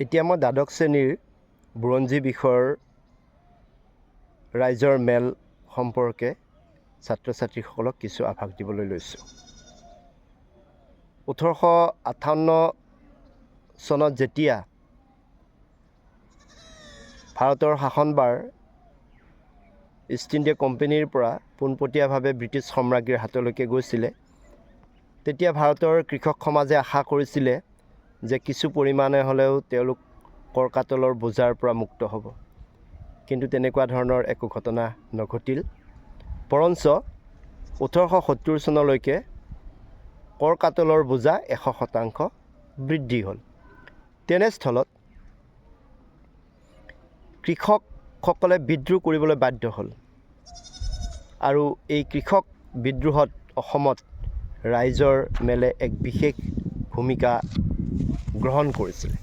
এতিয়া মই দ্বাদশ শ্ৰেণীৰ বুৰঞ্জী বিষয়ৰ ৰাইজৰ মেল সম্পৰ্কে ছাত্ৰ ছাত্ৰীসকলক কিছু আভাস দিবলৈ লৈছোঁ। 1858 চনত যেতিয়া ভাৰতৰ শাসনভাৰ ইষ্ট ইণ্ডিয়া কোম্পানীৰ পৰা পোনপটীয়াভাৱে ব্ৰিটিছ সম্ৰাজ্ঞীৰ হাতলৈকে গৈছিলে, তেতিয়া ভাৰতৰ কৃষক সমাজে আশা কৰিছিলে যে কিছু পৰিমাণে হ'লেও তেওঁলোক কৰ কাটলৰ বোজাৰ পৰা মুক্ত হ'ব। কিন্তু তেনেকুৱা ধৰণৰ একো ঘটনা নঘটিল। বৰঞ্চ 1870 চনলৈকে কৰ কাটলৰ বোজা 100% বৃদ্ধি হ'ল। তেনেস্থলত কৃষকসকলে বিদ্ৰোহ কৰিবলৈ বাধ্য হ'ল আৰু এই কৃষক বিদ্ৰোহত অসমত ৰাইজৰ মেলে এক বিশেষ ভূমিকা গ্ৰহণ কৰিছিলে।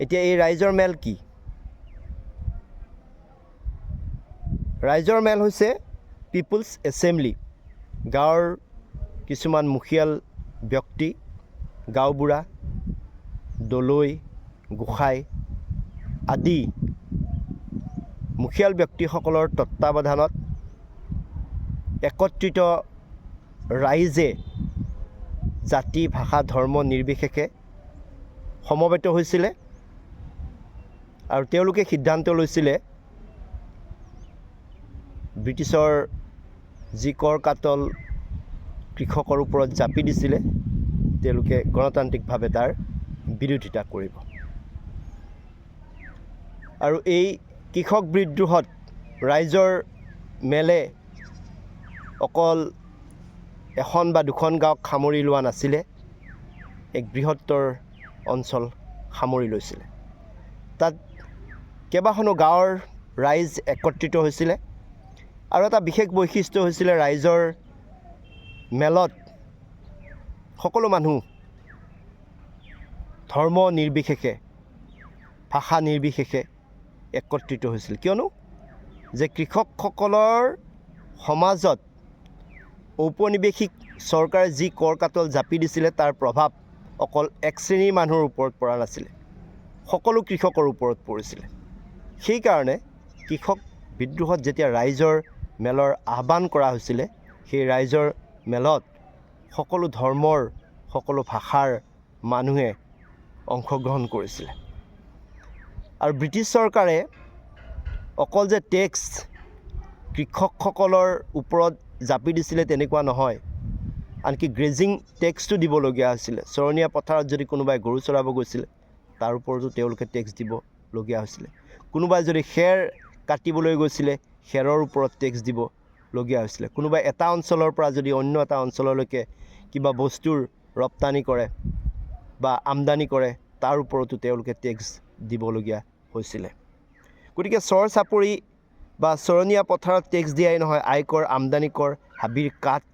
এতিয়া এই ৰাইজৰ মেল কি? ৰাইজৰ মেল হৈছে পিপুলছ এছেম্বলি। গাঁৱৰ কিছুমান মুখিয়াল ব্যক্তি, গাঁওবুঢ়া, দলৈ, গোসাঁই আদি মুখিয়াল ব্যক্তিসকলৰ তত্বাৱধানত একত্ৰিত ৰাইজে জাতি, ভাষা, ধৰ্ম নিৰ্বিশেষে সমবেত হৈছিলে আৰু তেওঁলোকে সিদ্ধান্ত লৈছিলে ব্ৰিটিছৰ যি কৰ কাটল কৃষকৰ ওপৰত জাপি দিছিলে, তেওঁলোকে গণতান্ত্ৰিকভাৱে তাৰ বিৰোধিতা কৰিব। আৰু এই কৃষক বিদ্ৰোহত ৰাইজৰ মেলে অকল এখন বা দুখন গাঁৱক সামৰি লোৱা নাছিলে, এক বৃহত্তৰ অঞ্চল সামৰি লৈছিলে। তাত কেইবাখনো গাঁৱৰ ৰাইজ একত্ৰিত হৈছিলে আৰু এটা বিশেষ বৈশিষ্ট্য হৈছিলে, ৰাইজৰ মেলত সকলো মানুহ ধৰ্ম নিৰ্বিশেষে, ভাষা নিৰ্বিশেষে একত্ৰিত হৈছিল। কিয়নো যে কৃষকসকলৰ সমাজত ঔপনিৱেশিক চৰকাৰে যি কৰ কাটল জাপি দিছিলে, তাৰ প্ৰভাৱ অকল এক শ্ৰেণীৰ মানুহৰ ওপৰত পৰা নাছিলে, সকলো কৃষকৰ ওপৰত পৰিছিলে। সেইকাৰণে কৃষক বিদ্ৰোহত যেতিয়া ৰাইজৰ মেলৰ আহ্বান কৰা হৈছিলে, সেই ৰাইজৰ মেলত সকলো ধৰ্মৰ, সকলো ভাষাৰ মানুহে অংশগ্ৰহণ কৰিছিলে। আৰু ব্ৰিটিছ চৰকাৰে অকল যে টেক্স কৃষকসকলৰ ওপৰত জাপি দিছিলে তেনেকুৱা নহয়, আনকি গ্ৰেজিং টেক্সটো দিবলগীয়া হৈছিলে। চৰণীয়া পথাৰত যদি কোনোবাই গৰু চৰাব গৈছিলে, তাৰ ওপৰতো তেওঁলোকে টেক্স দিবলগীয়া হৈছিলে। কোনোবাই যদি খেৰ কাটিবলৈ গৈছিলে, খেৰৰ ওপৰত টেক্স দিবলগীয়া হৈছিলে। কোনোবাই এটা অঞ্চলৰ পৰা যদি অন্য এটা অঞ্চললৈকে কিবা বস্তুৰ ৰপ্তানি কৰে বা আমদানি কৰে, তাৰ ওপৰতো তেওঁলোকে টেক্স দিবলগীয়া হৈছিলে। গতিকে চৰ চাপৰি বা চৰণীয়া পথাৰত টেক্স দিয়াই নহয়, আয়কৰ, আমদানি কৰ, হাবিৰ কাঠ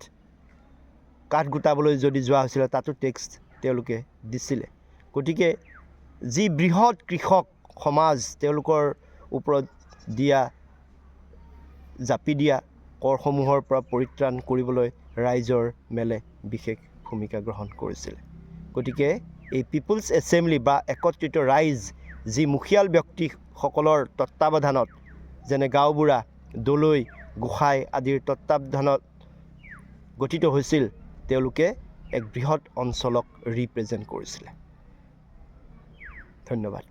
কাঠ গোটাবলৈ যদি যোৱা হৈছিলে, তাতো টেক্স তেওঁলোকে দিছিলে। গতিকে যি বৃহৎ কৃষক সমাজ, তেওঁলোকৰ ওপৰত জাপি দিয়া কৰসমূহৰ পৰা পৰিত্ৰাণ কৰিবলৈ ৰাইজৰ মেলে বিশেষ ভূমিকা গ্ৰহণ কৰিছিলে। গতিকে এই পিপুলছ এছেম্বলি বা একত্ৰিত ৰাইজ, যি মুখিয়াল ব্যক্তিসকলৰ তত্বাৱধানত, যেনে গাঁওবুঢ়া, দলৈ, গোসাঁই আদিৰ তত্বাৱধানত গঠিত হৈছিল, তেওঁলোকে এক বৃহৎ অঞ্চলক ৰিপ্ৰেজেণ্ট কৰিছিলে। ধন্যবাদ।